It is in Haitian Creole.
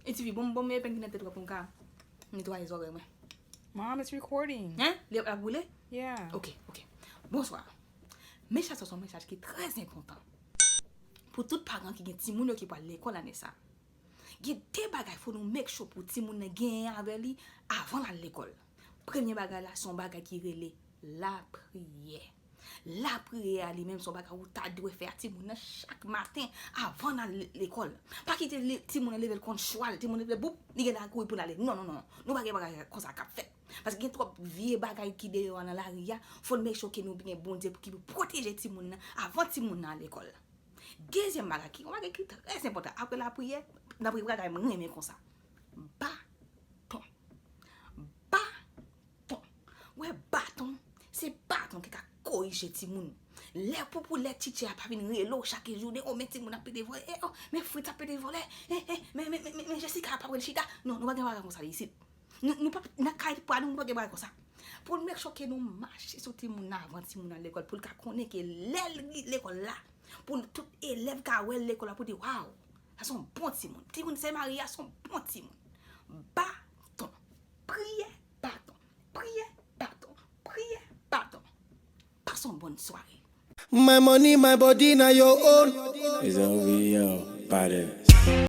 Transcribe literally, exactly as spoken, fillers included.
E tifi, bon, bon, men epeng ki nan tèt ou pou m ka netwaye zòrèy mwen. Mom, it's recording. Hein? Li ap boule? Yeah. Ok, ok. Bonswa. Mesaj sa se yon mesaj ki trè enpòtan. Pou tout paran ki gen timoun yo ki pral lekòl ane sa. Gen de bagay fò nou make sure pou timoun nan genyen avè li avan l al lekòl. Premye bagay la se yon bagay ki rele lapriyè. Lapriyè a li menm se yon bagay ou ta dwe fè a timoun nan chak maten avan l al le- lekòl. Pa kite le- timoun nan leve l konn chwal, timoun nan leve boup, li gen la kouri pou l ale. Non, non, non. Nou pa gen bagay konsa k ap fèt. Paske gen twòp vye bagay ki deyò a nan lari a, fò n make sure ke nou gen Bondye ki pou pwoteje timoun nan avan timoun nan al lekòl. Dezyèm bagay ki, yon bagay ki trè enpòtan, apre lapriyè, n ap gen bagay m renmen konsa. Baton. Baton. Wè baton, se baton ki ka korije timoun. Lè pou pou lè titchè a pa vin rele w chak jounen, o men timoun ap pede vòlè, e o men Fritz ap pede vòlè, e e men men men men men Jessica ap aprann chita. Non, nou pa gen bagay konsa isit. Nou nou pa nan kay pa nou, nou pa gen bagay konsa. Pou n make sure ke nou mache sou timoun nan avan timoun nan lekòl, pou l ka konnen ke lè l lekòl la, pou tout elèv ka wè l lekòl la, pou di waw, sa se yon bon timoun. Timoun Sen Mari a se yon bon timoun. Baton. Priyè, baton. Priyè, baton. Priyè, baton. Pase yon bòn sware. My money, my body, now your own. It's over, yo, bodies.